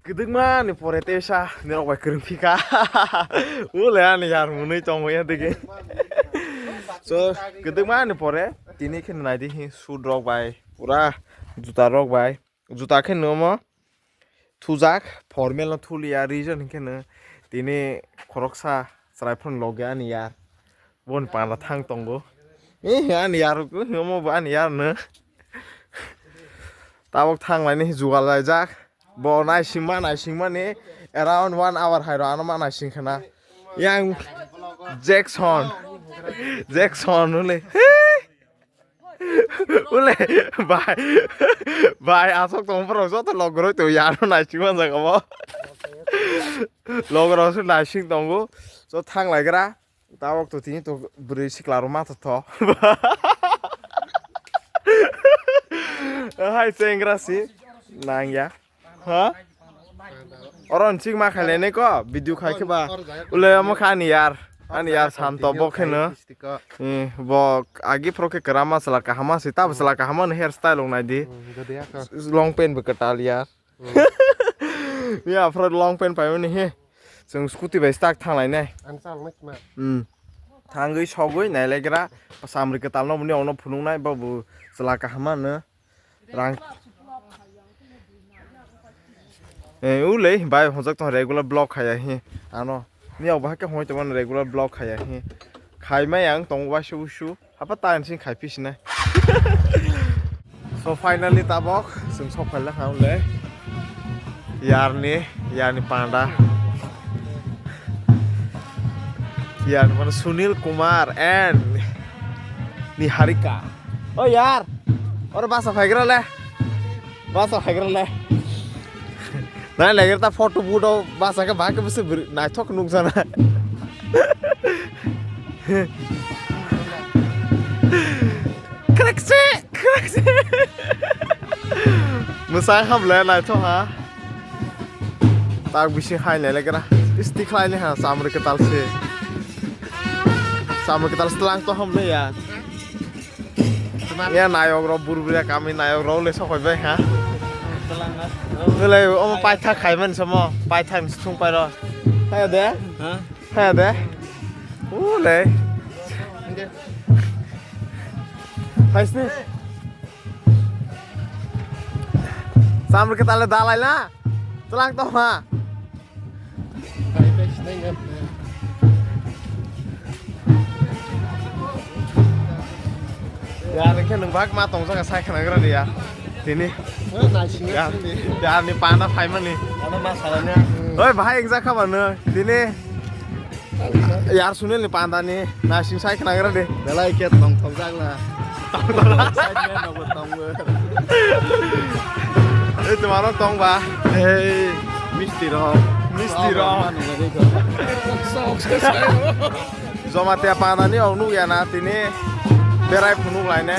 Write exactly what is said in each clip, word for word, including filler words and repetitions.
Kwdwkma ni pore tesa nirok bai kwrwng phika. Ule ani yar mwnwi tongmaya digi. So, kwdwkma ni pore tini khe naidi hi shoot rok bai pura juta rok bai. Juta khe nomo thujak, formal no thuliya, reason hinkhe no tini khoroksa chwrai phano logi ani yar. Boni panda thang tongo. Eh, ani yar, omo bo ani yar no. Tabok thang laini jugal laijak. Bo naisingma, naisingmani around one hour hai rw ano ma naising khana. Yang Jackson. Jackson ule. Ule, bai, bai, asok tong borok joto logoroi to yano naising manjak obo. Logorok se naising tongo. So thang laigra. Tabok to tini to bwrwi sikla rok ma to tho. Hai chengra si nang ya. Ha? Oro nchik ma khailene ko video khai khe ba. Ule omo kha ani yar. Ani yar sam to bo khe no. Eh, bo agi phro khe kwrama chwla kahama si, tabo chwla kahama no hair style ong nai di. Long pant bo kwtal yar. Ya phro long pant pai mani he. Chwng scooty bai start thang lai nai. Hmm. Thangwi sogwi nai lai gra. Samri kwtal no boni ong no phunuk nai, bo bo chwla kahama no. Rang. Eh, ulei, bai hojak tong regular vlog khaya hi. Ano, ni obo hake hoi tong regular vlog khaya hi. Khai mai ang tong wasu usu. Hapa ta ansing khai pis na. So finally tabok, sung sok phai la ha ulei. Yarni, yarni panda. Yar, mane Sunil Kumar and Niharika. O yar, oro basa phaigra le. Basa phaigra le. Nai lagir ta photo budo basa ke bhake bisi naithok nuk jana. Krekse, krekse. Mwsang ham le naithok ha. Tak bisi hai nai lekra. Isti khlai ni ha, samri kwtal se. Samri kwtal slang to ham le ya. Ya nayok rok burbria kami nayok rok le sokhoi bai ha. Belai omo paitha khai man samo, paitha ni sung pai ro. Hai de. Ha? Hai de. U le. Hai sini. Samri kwtal le dalai la. Tlang tong ha. Ya, nengke nung bak ma tong jaga sai khana gra ya. Tini. Ya, ya, ni pana phai mani. Oi, bahai engjak kha ba no. Tini. Yar Sunil ni panda ni nasing sai khna gra de. Belai khe tong thok jak la. Side man rok bo tongo. Ei, tuma rok tong ba. Ei, misti rok. Misti rok. Sok se sai. Jomatia panda ni ok nuk ya na tini berai phunuk lai ne.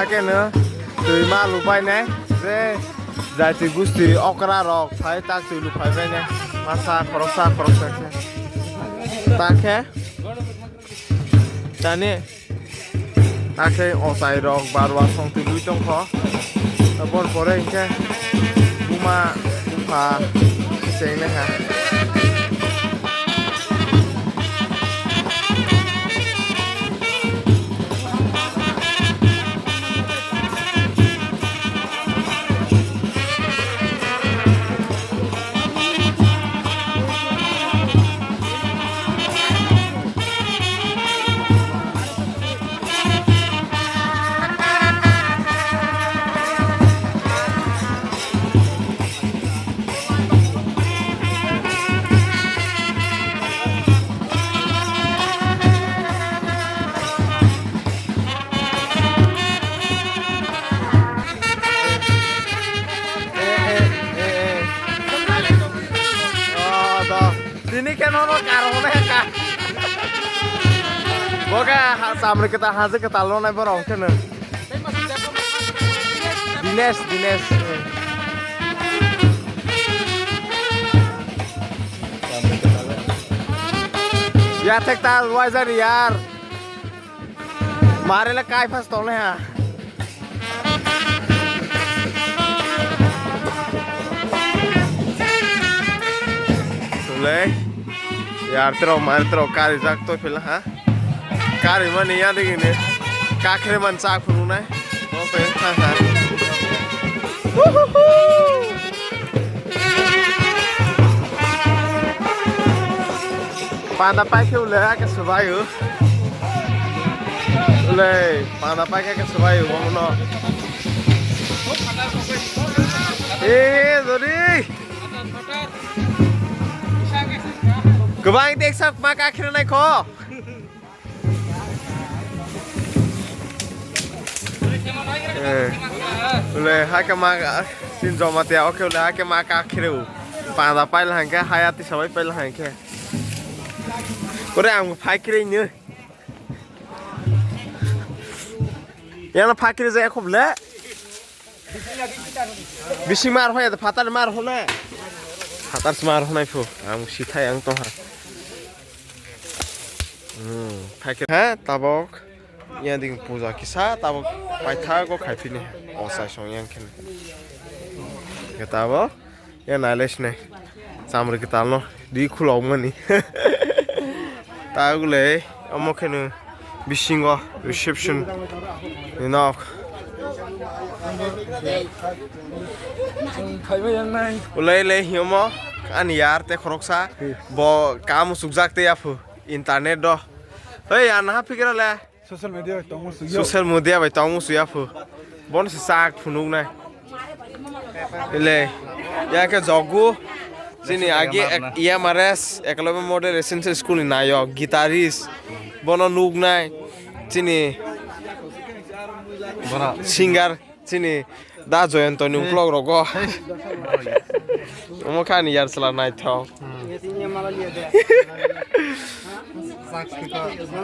Keno twi ma lupai nai, je jati gusti okra rok phai tak twi lupai bai nai, masa khoroksa khoroksa khe. Ta khe tani ta khe ochai rok barwa song twi lui tong kho. Abor pore hinkhe buma bupha cheng le kha. Tini khe nono kar hwnwi kha. Bo khe ha-, chamri kwtal, haji kwtal rwnai borok hwnkhe no. Dinesh, Dinesh. Ya thek ta waijar yar. Mare le kai phas tong le ha. Le. Yar tro mar tro kari jak to phela ha. Kari mani ya digi ne. Kakre man chak phuru nai. Oke ha ha. Panda pai khe ulai ha ke subai u. Ulai, panda pai khe ke subai u, bono. Eh, jodi. Kwbang teksa ma kakhiranai kho. Eh, ulai, ha ke ma, sin joma te, oke, ulai, ha ke ma kakhireu. Panda pai la hangke, haya tisa bai pai la hangke. Kore ang phai kire ni. Yana phakiri jaya khub le. Bising mar hoya, phatar mar hole. Phatar mar honai phu. Ang sithai ang tongha. Hmm, phakiri. Ha, tabok. Yang ding puja kisa, tabok paitha go khaipini. Osai song yang khen. Ya tabok. Ya nailai sinai. Chamri kwtalno di khulokmani. Tagulei omo kheno bisingo reception ni nok. Ulai lei hiomo ani yar te khoroksa bo kam sukjak te yaphu internet do. Hei, ya naha phikira le. Social media bai tongmo sugya. Social media bai tongmo sugya phu. Bon se sak phunuk nai. Ile, ya ke jogu. Chini agi ek-, E M R S, Eklavya Model Residential School ni nayok, guitarist. Bono nuk nai. Chini singer. Chini da Joyantoni uklok rogo. Omo kha ani yar chwla naithok.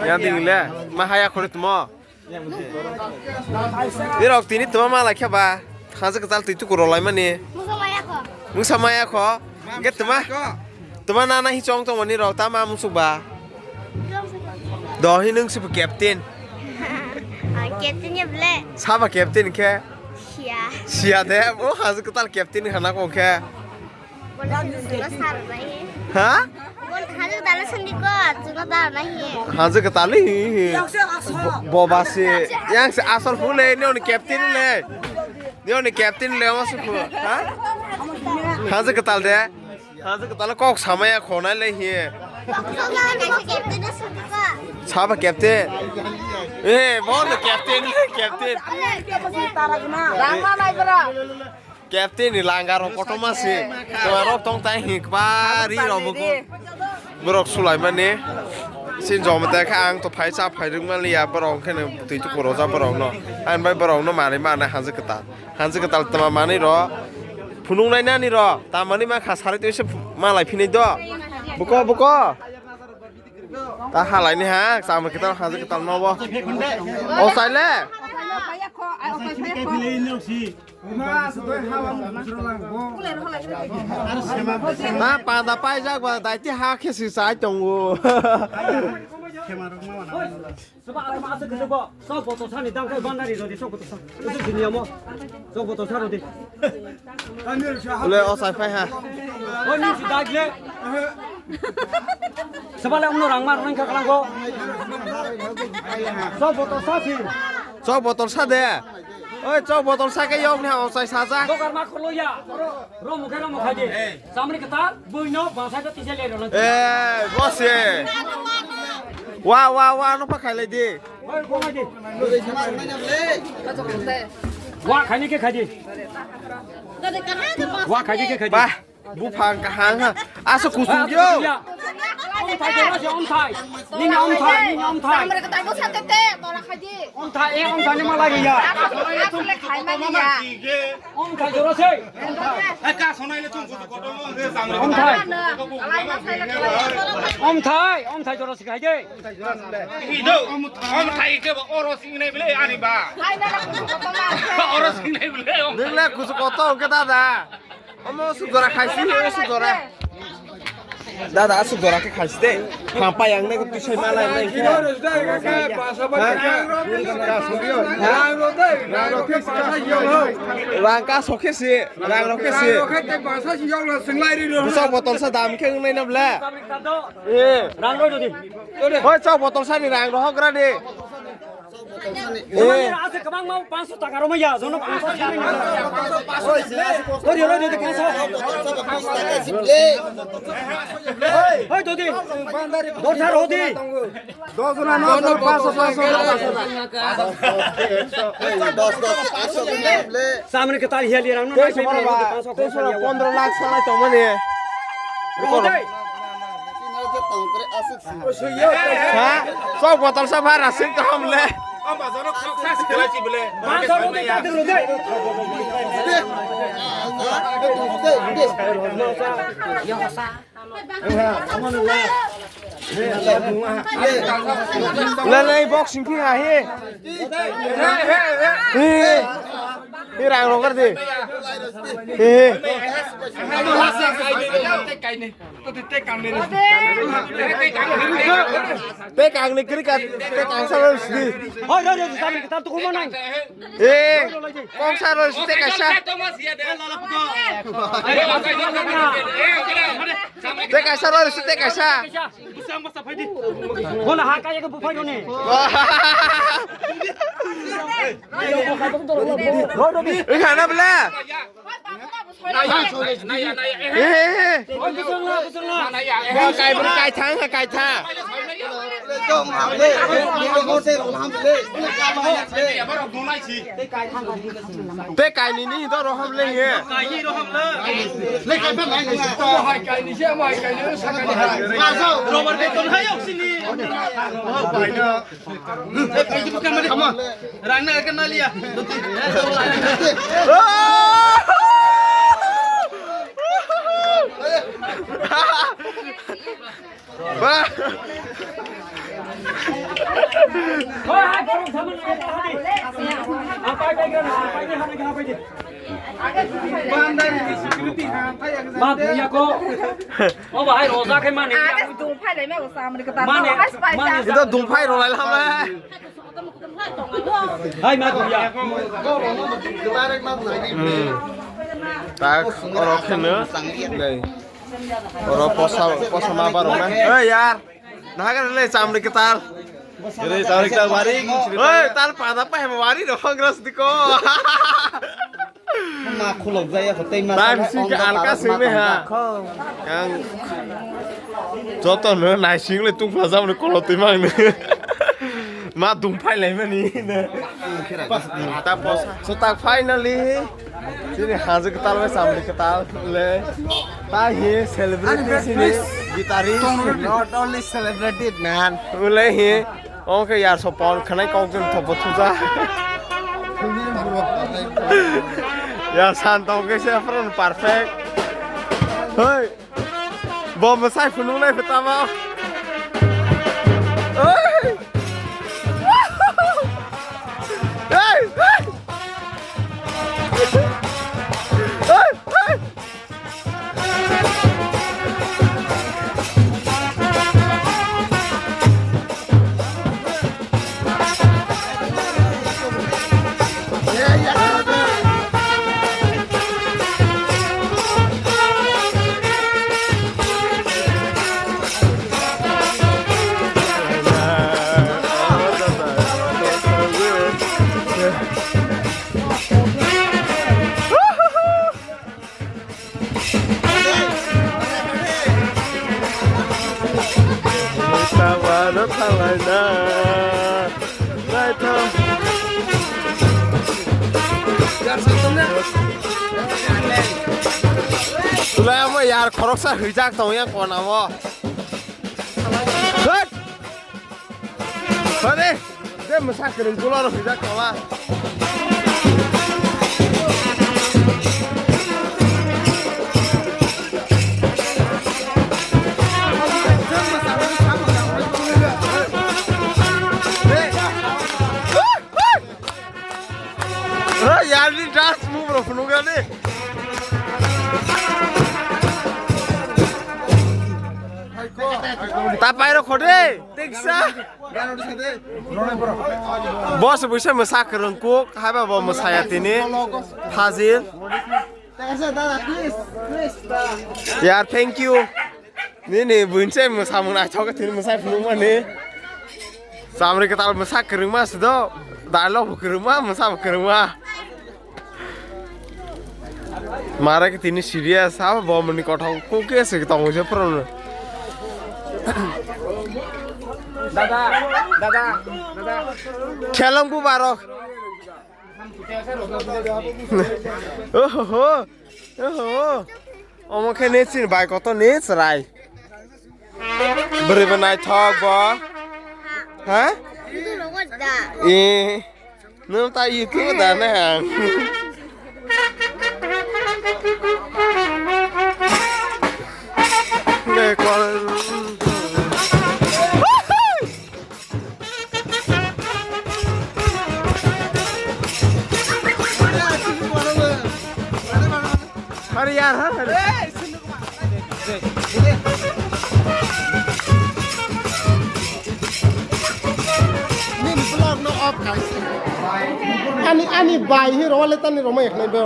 Ya ding le, ma haya khore tumo. Ni rok tini tuma ma lai khe ba. Haje kwtal twi tuku rw lai mani. Musa maya kho. Musa maya kho. Hwnkhe tuma. Tuma nana hi chong tongmani rok ta ma musuk ba. Dohi nwng sibu captain. Ang captain ya ble. Saba captain khe. Sia. Sia de, o haje kwtal captain hana kok khe. Bono sindi sar nai. Ha? Bon haje dala sindi ko, chuno dala nai. Haje kwtal hi hi. Bo-, boba se. Yang se asol phule, ni oni captain le. Ni oni captain le, ma su phu. Ha? Haje kwtal de. Haje kwtal kok samaya khonai le hi. Saba captain. Eh, bon captain, captain. Captain ni langa rok kotorma se. Tuma rok tong tai hi kbari rok buko. Borok sulai mani. Sin jom te kha ang to phai cha phai rwk mani ya borok khe twi tu koro ja borok no. Ang bai borok no mari mani haje kwtal. Haje kwtal tama mani ro. Phunuk nai nani ro. Tamani ma kha sari twi se ma lai phinai do. Buko, buko. Ta halai ni ha, chama kwtal, haje kwtal no bo. O sai le. Na panda paijak ba daiti ha khe si sai tongo. Soba atama aswk kwchwkbo, sok botol sani dang khe bandari rodi sok botol sa. Aswk sini amo. Sok botol sa rodi. Ule o sai phai ha. O ni si dai le. Soba le umno rang mar rang kha kalang go. Sok botol sa si. Sok botol sa de. Oi, sok botol sa khe yok ni ha o sai sa ja. Dogar ma kholo ya. Romo khe romo khaidi. Samri kata, buino bangsa khe tisa le rolo. Eh, bosse. Wa, wa, wa, no pa khailai di. Wa khaini khe khaidi. Wa khaini khe khaidi. Ba, buphang kahang ha. Asa kusung yo. Omthai jora se omthai. Nini omthai, nini omthai. Samri kata bo sa te te, tola khaidi. Omthai, eh, omthai ni malai ya. Asle khai mani ya. Omthai jora se. Hai ka sonai le chung kutu koto mo de samri. Omthai. Omthai, omthai jora se khai de. Hi do. Omthai ke ba oro sing nai bile ani ba. Oro sing nai bile. Nila kusu koto ke dada. Omo sugora khaisi, omo sugora. Dada, aswk jora khe khaisi de. Pha payang nai twi sai malai nai khe. Rang ka sok khe si, rang rok khe si. Bwswk botol sa dam khe wngnai na bwle. Eh. Rang rw di. Hoi, chok botol sa ni rang rohok gra di. Eh. Ase kwbangma panso taka rwmaya, jono panso sini. Oi, oi, oi, panso. Oi, dodi. Dorsa rodi. Dos na, no, no, panso, panso, panso. Dos, dos, panso, le. Samne ke tal hiya liya rang no, nai pe panso, panso. Pondro lakh sana to mane. Rodi. Ha? Sok botol sa bhara sing kaham le. Le le boxing ki ha he. He. He rang rong kar de. He. Te kang ni kri ka, te kang sa ro sdi. Hoi, hoi, hoi, samne ke tal tu kuma nai. Eh, kong sa ro sdi te kaisa. Te kaisa ro sdi te kaisa. Bona ha kaya ke bufai roni. Khana bla. Naya, naya, eh. Oi, busong la, busong la. Kai bro, kai thang, kai thang. Te kai ni ni do roham le ye. Rang na ka na liya. Ba. Ma dunya ko. O bahai roja khe mane. Ito dungphai rwlai lama. Hai ma dunya. Hmm. Tak, oro kheno. Nei. Oro posa, posa ma baro na. Hey, yar. Nahaga le chamri ke tal. Re chamri ke tal wari. Hey, tal pada pa hem wari no congress diko. Ma khulok jaya ko tei ma. Dai sala bisi on ke da alka tarak sing ma ne ha. Tong kho. Yang joto no naising le tung pha jam le kolo twi mang ne. Ma dung phai lai mani ne. Ta posa. So tak finally. Sini haje ketal le samri ketal le. Ta hi celebrity sini guitarist. Not only celebrity man. Ule hi. Oke ya sopon khanai kok jeng thobo thuja. Ya san tong ke se from perfect. Hoi. Bom sai phunung nai phetama. Hoi. Hey! Hey! Hey! Hey! Tama no thalai na. Naithok. Tulai amo yar khoroksa hwijak tong yang kona mo. Hut! Hare! De mwsa kwrwng kula rw hwijak tong ma. Hey, yar ni dance move rw phunuk ya de. Ta pai rw kho de. Teksa. Boss buisa mwsa kwrwng kuk, haiba bo mwsaya tini. Fazil. Yar, thank you. Nini buinse mwsamung naithok tini mwsai phunukmani. Chamri kwtal mwsa kwrwngma sido. Dialogue bo kwrwngma, mwsa bo kwrwngma. Mara ke tini serious, abo bomni kothok kuk ke se tongo je phrono. Dada, dada, dada. Khelong bu barok. Oho, oho. Omo khe ne chin bai koto ne chwrai. Bwrwi bo naithok bo. Ha? Eh. Nwng ta YouTube da na. Nge kwal. Hurry yaar, hurry, hurry. Nini vlog no off khai. Ani, ani bai hi role tani roma eknai bo.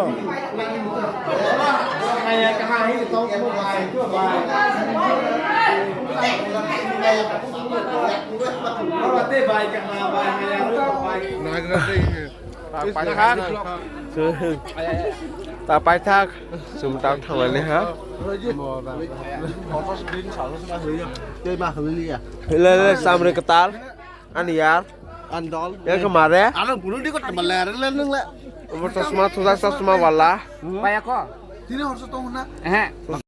Nagra dei. Ta paithak. Ta paithak. Chwng ta thanglani ha. Le, le, chamri kwtal. Ani yar. Andol. Yang kemare? Ano bulu di kota maler le nung le. Obo chosma thujak chosma wala. Paya ko? Tini horso tong na. Eh.